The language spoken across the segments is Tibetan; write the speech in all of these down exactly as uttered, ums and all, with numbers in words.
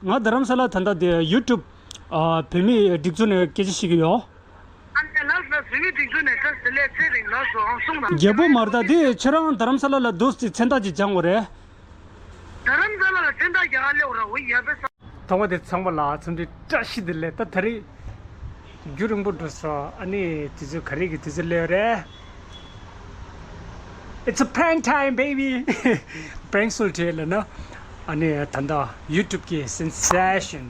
ང་རྡ་རམ་ས་ལ་ད་ལྟ་དེ་ཡུ་ཊུབ་ཨ་བོད་མིའི་སྒྲིག་འཛུགས་ནས་སྐད་ཆ་བཤད་ཀྱི་ཡོད། ཨ་ནི་ལགས་ལགས། བོད་མིའི་སྒྲིག་འཛུགས་ནས་བཀྲ་ཤིས་བདེ་ལེགས། ཚེ་རིང་ལགས་སོ། ཨང་གསུངས་དང་། རྒྱལ་པོ་མ་རེད་ད། དེ་ཁྱེད་རང་རྡ་རམ་ས་ལ་ལ་འདུག་སྟེ་མཚན་རྟགས་ཅིག་སྦྱང་དགོས་རེད། རྡ་རམ་ས་ལ་ལ་མཚན་རྟགས་རྒྱག་ག་སླེབས་ར། འོ་ཡ་པེ་ས། ཐོག་མ་དེ་ཚང་མ་ལ་འཚམས་འདྲི་བཀྲ་ཤིས་བདེ་ལེགས། ད་ད་རེས་རྒྱུན་རིང་པོ་འགྲོ་སོང་། ཨ་ནི་དུས་ཚོད་ག་རེ་གི་དུས་ཚོད་སླེབས་རེད། It's a prank time, baby. པྲེང་སུལ་ཁྲེ་ལ་ན། ཨ་ནི་ད་ལྟ་ཡུ་ཊུབ་ཀྱི་སེན་སེ་ཤན་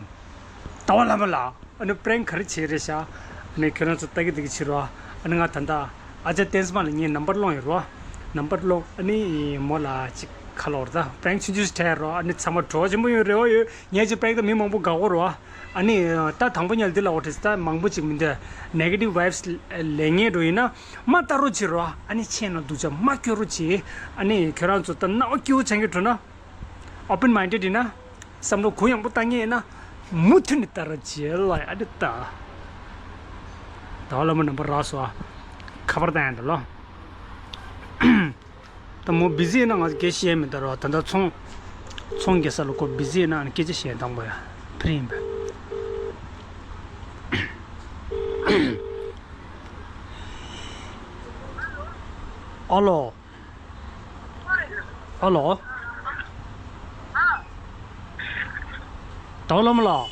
ཟླ་བ་ལྷ་མོ་ལགས། ཨ་ནི་པྲེང་ག་རེ་བྱེད་རེད་ཤག་ཨ་ནི་ཁྱོད་རང་ཚོ་ལྟ་གི་ལྟ་གི་ཕྱིར་རོ། ཨ་ནི་ང་ད་ལྟ་ཨ་ཅག་བསྟན་འཛིན་ལ་ངའི་ནམ་བར་སློང་ཡོད་རོ། ནམ་བར་སློང་། ཨ་ནི་མོ་ལ་ཅིག་ཁ་ལོར་ད་པྲེང་ཆུང་ཆུང་ཞིག་སྤྲད་རོ། ཨ་ནི་ཚང་མ་བྲོ་བ་ཆེན་པོ་ཡོད་རེ་བ་ཡོད། ངས་ཅིག་པྲེང་ད་མི་མང་པོ་དགའ་གོ་རོ། ཨ་ནི་ད་དང་པོ་ཉལ་འདི་ལ་འོ་ཁྲིས་ད་མང་པོ་ཅིག་མི་འདུག་ནེ་གེ་ཊིབ་ཝའིབས་ལེན་ངེས་འགྲོ་ཡིན་ན་མ་ལྟ་རོགས་བྱེད་རོ། ཨ་ནི་ཆེ་ན་སྡུག་ཅག་མ་སྐྱོ་རོགས་བྱེད། ཨ་ནི་ཁྱོད་རང་ཚོ་ད་སྣང་བ་སྐྱིད་པོ་བྱེད་མཁན་འགྲོ་ན། ཨོ་པན་མའིན་ཌེཌ་ཡིན་ན། བསམ་བློ་གུ་ཡངས་པོ་བཏང་ངེས་ཡིན་ན། མུ་མཐུད་ནས་ལྟ་རོགས་བྱེད་ལ། ཨ་ནི་ད། ད་བླ་མ་རྣམ་པ་རག་སོ། ཨ། ཁ་པར་བཏང་ཡང་འདི་ལོ། ད་མོ་བི་ཟི་ཡིན་ན་ང་ཚོ་སྐད་བཤད་མི་འདུག་རོ། ད་ལྟ་ཚོང་། ཚོང་རྒྱག་ས་ལ་ཁོ་བི་ཟི་ཡིན་ན་ཨ་ནི་སྐད་ཆ་བཤད་དང་པོ་ཡ། ཕི་རི་ཡིན་པས། ཨ་ལོ། ཨ་ལོ། ཟླ་བ་ལྷ་མོ་ལགས།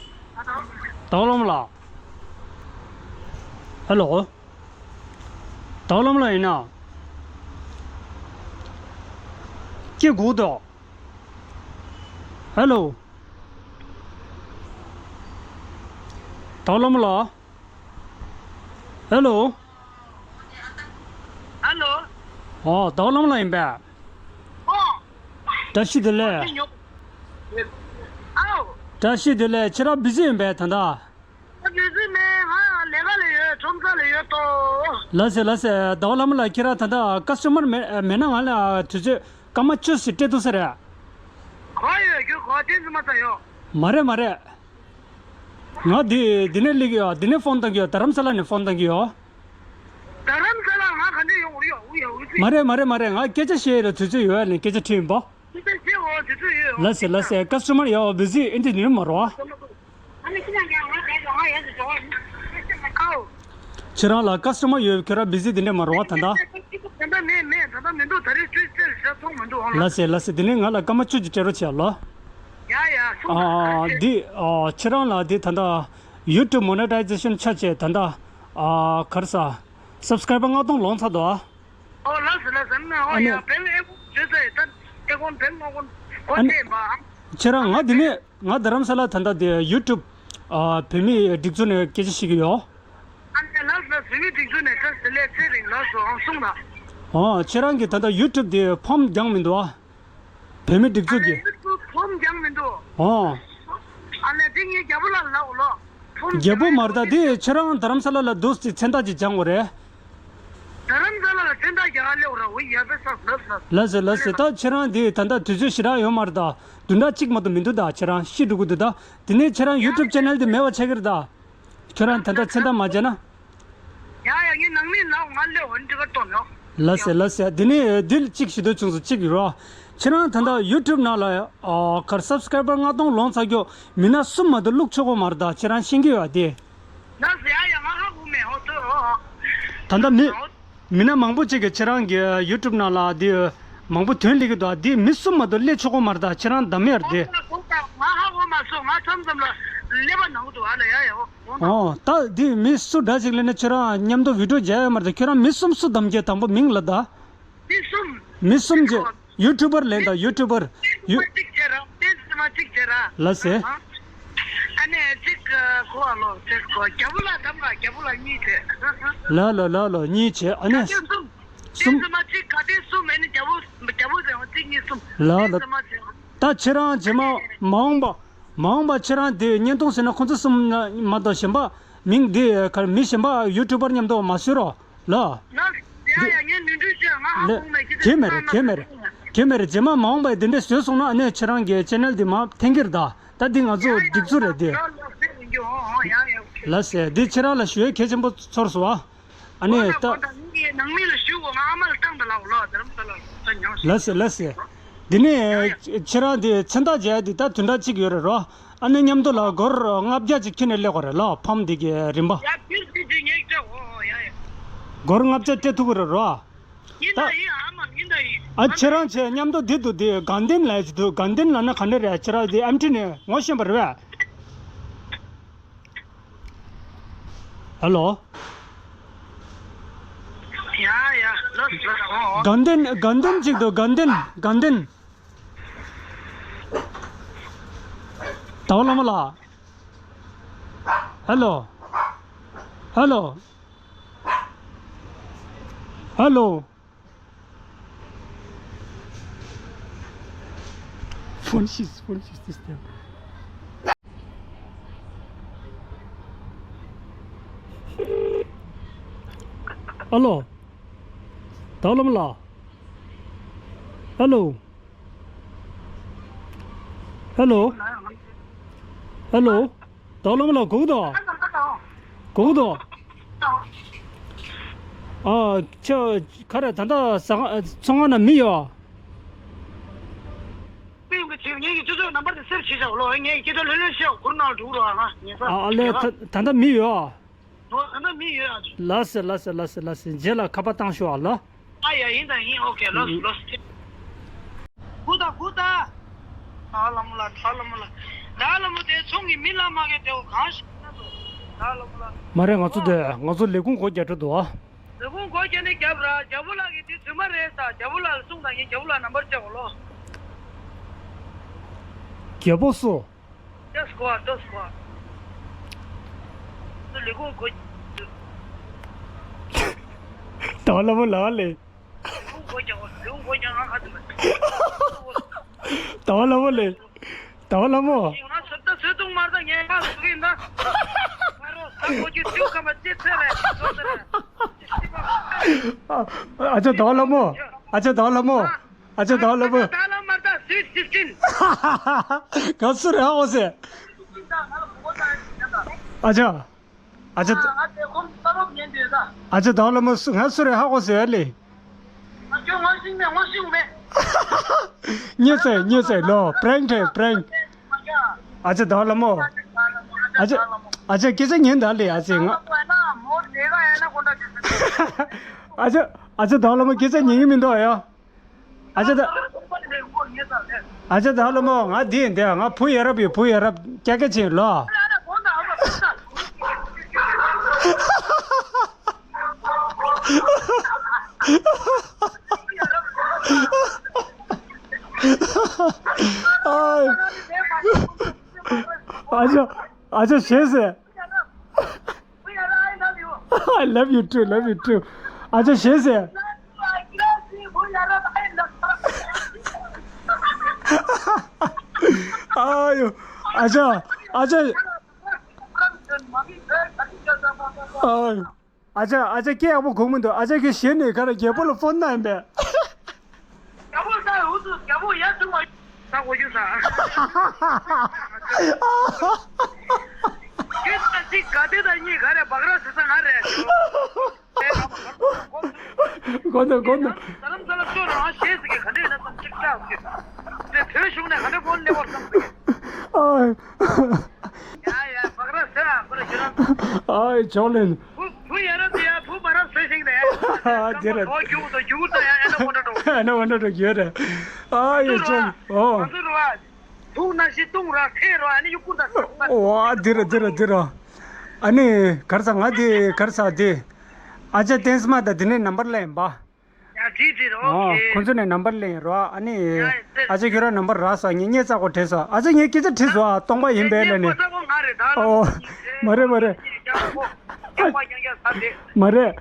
ཟླ་བ་ལྷ་མོ་ལགས། ཨ་ལོ། ཟླ་བ་ལྷ་མོ་ལགས་ཡིན་ན། སྐད་གོ་འདུག་ཨ་ལོ། ཟླ་བ་ལྷ་མོ་ལགས། ཨ་ལོ། ཨ་ལོ། ཨོ། ཟླ་བ་ལྷ་མོ་ལགས་ཡིན་པས། ཨོ། བཀྲ་ཤིས་བདེ་ལེགས། ཨོ། བཀྲ་ཤིས་བདེ་ལེགས། ཁྱེད་རང་བི་ཟི་ཡིན་པས་ད་ལྟ། བི་ཟི་མེད། ང་ལས་ཀ་ལ་ཡོད། ཁྲོམ་ས་ལ་ཡོད་དོ། ལགས་སེ་ལགས་སེ། ཟླ་བ་ལྷ་མོ་ལགས། ཁྱེད་རང་ད་ལྟ་ཀ་སི་ཊ་མར་མེད་མེད་ན་ང་ལ་དུས་ཚོད་སྐར་མ་བཅུ་ཞིག་སྤྲད་ཐུབ་ས་རེད། ག་ཡོད་རྒྱུ་ག་བསྟན་འཛིན་མ་ཚ་ཡོད། མ་རེད་མ་རེད། ང་འདི་འདི་ནས་སླེབས་ཀྱི་ཡོད། འདི་ནས་ཕོན་བཏང་གི་ཡོད། རྡ་རམ་ས་ལ་ནས་ཕོན་བཏང་གི་ཡོད། རྡ་རམ་ས་ལ་ང་ག་འདྲ་ཡོང་རེད། ཡོང་ཡོང་ཡོང་། མ་རེད་མ་རེད་མ་རེད། ང་སྐད་ཆ་བཤད་ཡོད་རེད། དུས་ཚོད་ཡོད་ནས་སྐད་ཆ་དྲིས་ཡིན་པ། དུས་ཚོད་བཤད་འོ། དུས་ཚོད་ཡོད། ལགས་སེ་ལགས་སེ། ཀ་སི་ཊ་མར་ཡོད། བི་ཟི་ཨིན་དི་ནི་མ་རོ། ཨ་ནི་ཁྱེད་རང་ཀྱང་ང་བསྡད་འགྲོ། ང་ཡོད་ཟེར་འགྲོ། ཨའོ། ཁྱེད་རང་ལ་ཀ་སི་ཊ་མར་ཡོད། ཁྱོད་རང་བི་ཟི་དེ་འདྲ་མ་རོ་བ་ད་ལྟ། ད་ལྟ་མེད་མེད། ད་ལྟ་མི་འདུག་ད་རེས་ཊུ་ཝིས་ཌེ་རེད་ཤག་ཚོང་མི་འདུག་ཨོན་ལ། ལགས་སེ་ལགས་སེ། དེ་ནས་ང་ལ་སྐར་མ་བཅུ་ཅིག་སྤྲད་རོགས་བྱས་ལོ། ཡ་ཡ། གསུངས་ཨ། ཨ། འདི་ཨ་ཁྱེད་རང་ལ་འདི་ད་ལྟ་ཡུ་ཊུབ་མོ་ནེ་ཊའི་ཛེ་ཤན་ཆགས་བྱས་ད་ལྟ་ཨ་ག་རེ་ཟ། སབ་སི་ཀ་རའི་བར་ལྔ་སྟོང་ལོངས་ཚར་འདུག་ཨ། ཨོ་ལགས་སོ་ལགས་སོ། ཨ་ནི་ཨོ་ཡ། བེལ་ཨེ་ཀོན་བཟོས་ཚར་ཡོད། ད་ཨེ་ཀོན་བེལ་ལྔ་ཀོན་གོ་ཨ་ནི་ཐེ་མ། ཁྱེད་རང་ང་འདི་ནས་ང་རྡ་རམ་ས་ལ་ད་ལྟ་དེ་ཡུ་ཊུབ་ཨ་བོད་མིའི་སྒྲིག་འཛུགས་ནས་སྐད་ཆ་བཤད་ཀྱི་ཡོད། ཨ་ནི་ལགས་སོ་ལགས་སོ། བོད་མིའི་སྒྲིག་འཛུགས་ནས་བཀྲ་ཤིས་བདེ་ལེགས། ཚེ་རིང་ལགས་སོ། ཨང་གསུངས་དང་། ཨོ། ཁྱེད་རང་གིས་ད་ལྟ་ཡུ་ཊུབ་དེ་ཕོམ་རྒྱག་མི་འདུག་ཨ། བོད་མི་སྒྲིག་འཛུགས་ཀྱི། ཨ་ནི་ཕོམ་རྒྱག་མི་འདུག་ཨོ། ཨ་ནི་དེ་ངའི་རྒྱལ་པོ་ལ་ལབ་ལོ། ཕོམ་རྒྱལ་པོ་མ་རེད་ད། དེ་ཁྱེད་རང་རྡ་རམ་ས་ལ་ལ་འདུག་སྟེ་མཚན་རྟགས་ཅིག་སྦྱང་དགོས་རེད། རྡ་རམ་ས་ལ་ལ་མཚན་རྟགས་རྒྱག་ག་སླེབས་ར། འོ་ཡ་པེ་ས། ལགས་སོ་ལགས་སོ། ལགས་སོ་ལགས་སོ། ད་ཁྱེད་རང་དེ་ད་ལྟ་དུས་ཚོད་ཞེ་དྲག་ཡོད་མ་རེད་ད། བདུན་ཕྲག་གཅིག་མ་གཏོགས་མི་འདུག་ད་ཁྱེད་རང་ཤི་འགྲོ་གི་འདུག་ད། དེ་ནས་ཁྱེད་རང་ཡུ་ཊུབ་ཆེ་ནལ་དེ་མེད་པ་ཆགས་ཀྱི་རེད་ད། ཁྱོད་རང་ད་ལྟ་མཚན་རྟགས་མ་བྱས་ན། ཡ་ཡ། ངས་ནང་མི་ལ་ང་ལས་འོན་འདི་ག་ཏོན་ཡོང་། ལགས་སེ་ལགས་སེ། དེ་ནས་འདི་གཅིག་ཞུ་འདོད་བྱུང་སོང་། གཅིག་ཡོད་རོ། ཁྱེད་རང་ད་ལྟ་ཡུ་ཊུབ་ནང་ལ་ཨ་གར་སབ་སི་ཀ་རའི་བར་ལྔ་སྟོང་ལོངས་ཚར་རྒྱུ་མི་སྣ་གསུམ་མ་གཏོགས་བླུག་ཆོག་གོ་མ་རེད་ད། ཁྱེད་རང་ཤེས་ཀྱི་ཡོད་དེ། ལགས་སེ། ཡ་ཡ། ང་ཧ་གོ་མེད། ཧོ་ཏོ། ད་ལྟ་མི་མི་སྣ་མང་པོ་ཅིག་གིས་ཁྱེད་རང་གི་ཡུ་ཊུབ་ནང་ལ་འདི་མང་པོ་ཐོན་སླེབས་ཀྱི་འདུག་དེ་མི་གསུམ་མ་གཏོགས་སླེབས་ཆོག་གོ་མ་རེད་ད། ཁྱེད་རང་འདམ་ཡར་དེ། ང་ཧ་གོ་མ་སོང་། ང་མཚམས་མཚམས་ལ་ཀླད་པ་ན་གི་འདུག་ཨ་ལ། ཡ་ཡ། ཨོ། ད་འདི་མི་སུ་འདྲ་ཞིག་སླེབས་ན་ཁྱོད་རང་མཉམ་དུ་བི་ཌིའོ་མཇལ་ཡོད་མ་རེད། ཁྱོད་རང་མི་གསུམ་སུ་འདམ་རྒྱུ། དང་པོ་མིང་ལབ་ད། མི་གསུམ། མི་གསུམ་རྗེས་ཡུ་ཊུབ་པར་ལེན་ད། ཡུ་ཊུབ་པར། ཡུ། གཅིག་བྱས་ར། བསྟན་འཛིན་མ་གཅིག་བྱས་ར། ལགས་སེ། ཨ་ནི་གཅིག་གོ་ཨ་ལོ། གཅིག་གོ་རྒྱལ་པོ་ལ་འདམ་ར། རྒྱལ་པོ་ལ་གཉིས་བྱས། ལ་ལོ་ལ་ལོ། གཉིས་བྱས། ཨ་ནི་གསུམ། བསྟན་འཛིན་མ་གཅིག་ག་དེ་གསུམ། ཨ་ནི་རྒྱལ་པོ་རྒྱལ་པོ་རེད། གཅིག་གཉིས་གསུམ། ལ་ལོ། བསྟན་འཛིན་མ་བྱས། ད་ཁྱེད་རང་རྗེས་མ་མ་འོངས་པ། མ་འོངས་པ་ཁྱེད་རང་དེ་བརྙན་ཐུང་བཟོས་ན་ཁོང་ཚོ་གསུམ་མ་གཏོགས་གཞན་པ་མིང་དེ་ག་མི་གཞན་པ་ཡུ་ཊུབ་པར་མཉམ་དུ་མ་བཟོས་རོགས་ལ། ཡ་ཡ། ངས་ནོར་འཁྲུལ་བྱས། ང་ཧ་གོ་མེད། ཁྱེད་ཚོས་གལ་མེད་རེད། གལ་མེད་རེད། གལ་མེད་རེད། རྗེས་མ་མ་འོངས་པ་དེ་འདྲས་བཟོས་སོང་ན་ཨ་ནི་ཁྱེད་རང་གི་ཆེ་ནལ་དེ་མར་འཐེན་གྱི་རེད་ད། ད་འདི་ང་ཚོ་སྒྲིག་འཛུགས་རེད་དེ། ལགས་སེ། འདི་ཁྱེད་རང་ལ་ཞུ་ཡས་གལ་ཆེན་པོ་ཚོར་སོང་ཨ། ཨ་ནི་ད། ནང་མི་ལ་ཞུ་གོ་ང་ཨ་མ་ལ་བཏང་ད་ལ་འོ་ལ་རྡ་རམ་ས་ལ་ལ་ཉོ་ཞུ། ལགས་སེ་ལགས་སེ། འདི་ནས་ཁྱེད་རང་དེ་མཚན་རྟགས་རྒྱག་ཡ་དེ་ད་བདུན་ཕྲག་གཅིག་ཡོད་རེད་རོ། ཨ་ནི་མཉམ་དུ་ལ་སྒོར་ལྔ་བརྒྱ་ཅིག་ཁྱེར་ནས་སླེབས་དགོས་རེད་ལ། ཕམ་འདི་གི་རིན་པ། ཡ་ཕིར་ཕིར་ཅིག་ངས་སྤྲད། འོ་ཡ་ཡ། སྒོར་ལྔ་བརྒྱ་སྤྲད་ཐུབ་ཀྱི་རེད་རོ། ཡིན་ད་ད་ཡིན། ཨ་མ་ཡིན་ད་ཡིན། ཨ་ཁྱེད་རང་ཆེ་མཉམ་དུ་འདི་འདུག་འདི་དགའ་ལྡན་ལ་ཅིག་འདུག་དགའ་ལྡན་ལ་ན་ག་འདྲ་རེད། ཁྱེད་རང་འདི་ཨེམ་ཊི་ནས་ངོ་ཤེས་པ་རེད་པས། ཧེ་ལོ། ཡ་ཡ་ལོས་ལོས། འོ་འོ། དགའ་ལྡན་དགའ་ལྡན་ཅིག་འདུག་དགའ་ལྡན་དགའ་ལྡན། ཟླ་བ་ལྷ་མོ་ལགས། ཧེ་ལོ། ཧེ་ལོ། ཧེ་ལོ། Phone she's phone she's this time. ཨ་ལོ། ཟླ་བ་ལྷ་མོ་ལགས། ཨ་ལོ། ཧེ་ལོ། ཧེ་ལོ། ཟླ་བ་ལྷ་མོ་ལགས་གོ་གི་འདུག་གོ་གི་འདུག་ཨ་ཁྱོད་ག་རེ་ད་ལྟ་ཟ་ཁང་ཚོང་ཁང་ན་མི་ཡོད། ངས་ཀྱི་སྤྱི་ཚོགས་ནམ་བར་དེ་སེབ་བྱེད་བཞག་ལོ། ངས་ཀྱི་ད་ལོ་ལོ་ཤེས་གུར་ནང་འགྲོ་རོགས་ཨ། ང་ཉན་ས། ཨ་ཨ་ལས་ད་ད་ལྟ་མི་ཡོད། ཨོ་ད་ལྟ་མི་ཡོད་ཨ། ལགས་སེ་ལགས་སེ་ལགས་སེ་ལགས་སེ། རྗེས་ལ་ཁ་པར་བཏང་ཤོག་ཨ་ལ། ཨ་ཡ་ཡིན་ད་ཡིན། ཨོ་ཁེ་ལོས་ལོས། གུ་ད་གུ་ད། ད་ལ་མོ་ལ་ད་ལ་མོ་ལ། ད་ལ་མོ་དེ་ཚོང་གི་མི་ལ་མ་གེ་དེ་འོ་གང་ཞིག་ན་དོ། ད་ལ་མོ་ལ། མ་རེད། ང་ཚོ་དེ་ང་ཚོ་ལས་ཁུངས་སྒོ་རྒྱག་འགྲོ་འདུག་ཨ། ལས་ཁུངས་སྒོ་རྒྱག་ནས་རྒྱབ་ར། རྒྱ་བོ་ལགས་ཀྱི་དེ་རྫུན་མ་རེད་ས། རྒྱ་བོ་ལགས་ལ་གསུངས་དང་ངས་རྒྱ་བོ་ལགས་ནམ་བར་བཅར་གོ་ལོ། རྒྱལ་པོ་སུ། ཏོ་སྐོ་ཏོ་སྐོ། ཏོ་ལི་གུང་གོ། ཏོ་ལ་མོ་ལ་ལེ། ལི་གུང་གོ་ཀྱང་ལི་གུང་གོ་ཀྱང་ང་ཁ་ཏུ་མེད། ཏོ་ལ་མོ་ལེ། ཏོ་ལ་མོ། ང་ཚོད་ལྟ་ཚོད་ཐུང་མར་ད་ངས་ང་ལ་ཟུག་ཡིན་ད། ང་རོ་ས་གོ་ཀྱི་ཚུལ་ཁ་མ་ཅི་ཚེ་རེད་ཚོད་ཚེ་རེད། ཨ་ཅག་ཏོ་ལ་མོ། ཨ་ཅག་ཏོ་ལ་མོ། ཨ་ཅག་ད་ལ་མོ། ད་ལ་མ་ད་སུས་སིབ་ཅིན། ག་སུ་རེ་ཧ་གོ་སེ། ཨ་ཅག་ཨ་ཅག་ཨ་ཅག་ད་ལ་མོ་སུ་ང་སུ་རེ་ཧ་གོ་སེ་ཨ་ལེ། ཉེ་ཚེ་ཉེ་ཚེ་ལོ་པྲེང་ཐེ་པྲེང་། ཨ་ཅག་ད་ལ་མོ། ཨ་ཅག་ཨ་ཅག་སྐད་ཆ་ཉན་ད་ལེ་ཨ་ཅག་ང་། ཨ་ཅག་ཨ་ཅག་ད་ལ་མོ་སྐད་ཆ་ཉན་གི་མི་འདུག་ཡ། ཨ་ཅག་ད། ཨ་ཅག་ད་ལོ་མོ་ང་འདི་འདི་ང་བུ་ཡ་རབས་ཡོད། བུ་ཡ་རབས་སྐྱ་སྐྱ་ཅན་ལོ། ཨ་ཅག་ཨ་ཅག་ཞེས་ཟེར། I love you too, love you too. ཨ་ཅག་ཞེས་ཟེར། ཨ་ཡོ། ཨ་ཅག་ཨ་ཅག་ཨ་ཡོ། ཨ་ཅག་ཨ་ཅག་སྐད་ཡག་པོ་གོ་མི་འདུག་ཨ་ཅག་གིས་ཞེས་ནས་ག་རེ་རྒྱལ་པོ་ལ་ཕོན་གནང་ཡིན་པས། རྒྱལ་པོ་ལྟ་འུ་ཚོ་རྒྱལ་པོ་ཡར་བཏུང་བ་ས་གོ་རྒྱུ་ས། ཁྱོད་ད་ཅིག་ག་དེ་ད་གཉིས་ག་རེ་བག་ར་ཟེར་ས་ང་རེད། གོ་ནོ་གོ་ནོ། ཟ་ལམ་ཟ་ལམ་ཤོར་རང་ཞེས་ཟེར་གི་ག་འདྲས་ན་བསམ་ཅིག་ཆགས་ཟེར། དེ་བོད་གཞུང་ནས་ག་འདྲས་གོ་ལེ་བར་བསམ་ཟེར་གི། ཨ། ཡ་ཡ་བག་ར་ཟེར་ཨ་ཁོ་ར་ཁྱོད་རང་། ཨ་ཅོག་ལེན། བུ་བུ་ཡ་རབས་དེ་ཡ་བུ་མ་རབས་བཟོས་ཤིང་དེ་ཡ། ཨ་དེ་ར། ཨོ་རྒྱུག་དང་རྒྱུག་དང་ཡ་ཨེ་ན་འོ་འདྲ་འགྲོ། ཨེ་ན་འོ་འདྲ་འགྲོ་རྒྱུ་ར། ཨ་ཡོ་ཅོག་ཨོ། ང་ཚོ་རུ་བ། དུག་ན་ཤི་བཏུང་ར་ཐེ་རོ་ཨ་ནི་ཡུ་ཀུར་དང་། ཨོ་ཨ་དེ་ར་དེ་ར་དེ་ར། ཨ་ནི་གར་ས་ང་དེ་གར་ས་དེ། ཨ་ཅག་བསྟན་སྨྲ་དང་དེ་ནས་ནམ་བར་ལེན་པ། ཡ་དྲིས་དྲིས་རོ། ཨོ་ཁོ་ཚོ་ནས་ནམ་བར་ལེན་རོ། ཨ་ནི་ཨ་ཅག་ཁྱོད་རང་ནམ་བར་རག་སོང་། ངས་སྙད་ཙག་གོ་དྲིས་སོང་། ཨ་ཅག་ངས་སྐད་ཆ་དྲིས་སོང་ཨ། སྟོང་པ་ཡིན་པས་ལས་ནས། ཨོ་མ་རེད་མ་རེད། མ་རེད།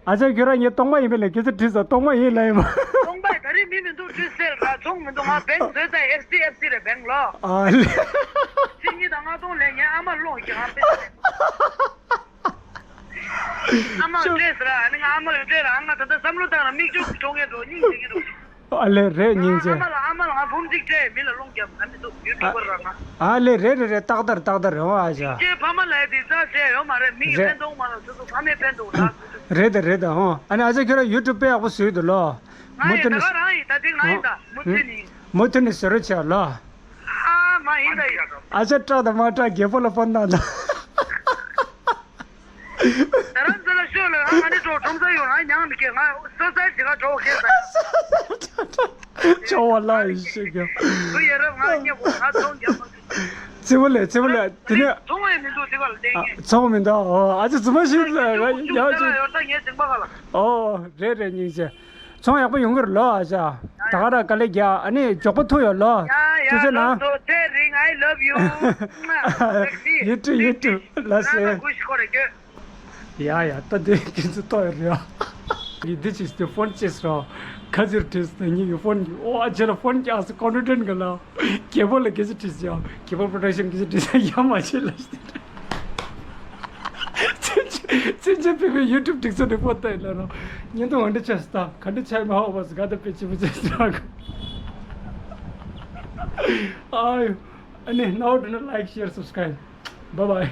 ཨ་ཅག་ཁྱོད་རང་ངས་སྟོང་པ་ཡིན་པས་ལས་སྐད་ཆ་དྲིས་སོང་། སྟོང་པ་ཡིན་ལ་ཡིན་པ། སྟོང་པ་ད་རིང་མི་མི་འདུག་དྲིས་སེལ་ར་ཚོང་མི་འདུག་ང་བེང་བཟོས་ཙང་ཨེཕ་སི་ཨེཕ་སི་རེད་བེང་ལོ། ཨ་ལེ། ཚེ་གཉིས་དང་ལྔ་སྟོང་ལས་ངའི་ཨ་མ་སློང་གི་ང་བེང་། ཨ་མ་ལ་སྤྲད་ཟེར་ཨ་ནི་ང་ཨ་མ་ལ་སྤྲད་ར་ང་ད་ལྟ་བསམ་བློ་བཏང་ར་མིག་ཆུ་འགྲོ་ངེས་འགྲོ་སྙིང་རྗེ་ངེས་འགྲོ། ཨ་ལེ་རེད་སྙིང་རྗེ། ཨ་མ་ལ་ཨ་མ་ལ་ང་འབུམ་གཅིག་སྤྲད་མི་ལ་སློང་རྒྱབ་ང་མི་འདུག་ཡུ་ཊུབ་པར་ར་ང་། ཨ་ལེ་རེད་རེད་རེད་ཏག་ཏག་ཏག་ཏག་རེད་བ་ཨ་ཅག་ཁྱེད་ཕ་མ་ལ་དེ་རྩ་བྱས་ཡོད་མ་རེད་མི་གི་རེད། ཕན་ཐོགས་མ་རེད་སོ་སོ་ཕ་མའི་ཕན་ཐོགས་ར། རེད་ད་རེད་ད་ཧོ། ཨ་ནི་ཨ་ཅག་ཁྱོད་ར་ཡུ་ཊུབ་དཔེ་ཡག་པོ་བཟོས་འདུག་ལོ། ང་ཡིན་ད་ག་རང་ཡིན་ད་དེ་ང་ཡིན་ད་མུ་མཐུད་ནི་ཡིན། མུ་མཐུད་ནི་བཟོ་རོགས་བྱས་ལོ། ཨ། མ་ཡིན་ད་ཡིན། ཨ་ཅག་སྐྲག་དང་མ་སྐྲག་རྒད་པོ་ལ་ཕོན་བཏང་དང་། ད་རང་ཚོ་ལ་ཤོད་ལ་ང་ནི་ཀྲོ་ཁྲོམ་ས་ཡོང་ང་མྱང་མི་ཁེ་ང་སོ་སའི་ཇི་ག་ཀྲོ་ཁེ་ས། ཆོ་བ་ལ་ཡིན་ཤེས་ཀྱང་། བུ་ཡ་རབས་ང་སྙེ་གོ་ང་ཚོང་རྒྱབ་མ་ཚེ་བོ་ལེ་ཚེ་བོ་ལེ་དེ་ནས། ཚོང་བའི་མི་འདུག་དེ་ག་ལ་བསྟན་ངེས། ཚོང་བ་མི་འདུག་ཨོ་ཨ་ཅག་རྫུན་མ་ཞིག་ལ་ང་ཡག་ཅིག་ཡོད་ད་ངའི་ཟིང་པ་ག་ལ། ཨོ་རེད་རེད་སྙིང་རྗེ། ཚོང་ཡག་པོ་ཡོང་གི་རེད་ལོ་ཨ་ཅག་ད་ག་ར་དཀའ་ལས་རྒྱག་ཨ་ནི་མགྱོགས་པོ་ཐུག་ཡོང་ལོ། ཡ་ཐུགས་རྗེ་ཆེ་གནང་། ཚེ་རིང་I love you. You too, you too. ལགས་སེ། ཡ་ཡ་ད་དེ་ཁྱེད་ཚོ་ལྟོས་ཡོད་རེད་ཨ། འདི་ཅིག་དེ་ཕོན་ཅེས་རོ། ཁ་ཟེར་བྲིས་ཏེ་ཉིད་ཀྱི་ཕོན་གྱི་ཨོ་ཨ་ཅེ་ལ་ཕོན་ཀྱི་ཨ་སི་ཀོན་ཕི་ཌེན་ག་ལ། རྒྱལ་པོ་ལ་སྐད་ཆ་དྲིས་ཡ། རྒྱལ་པོ་པྲོ་ཌག་ཤན་སྐད་ཆ་དྲིས་ཡ་ཡ་མ་བྱེད་ལ། ཚིན་ཆེན་ཕེ་ཕེ་ཡུ་ཊུབ་སྒྲིག་ཚོ་ནས་པོ་ཏའི་ལ་རོ། ཉིན་ཐོ་འོན་ཏེ་ཆེ་སྟ་ག་འདྲ་ཆེ་མ་ཧོ་བ་སི་ག་ད་པེ་ཆི་བུ་ཆེ་སྟ། ཨ་ཡོ། ཨ་ནི་now do not like, share, subscribe. Bye bye.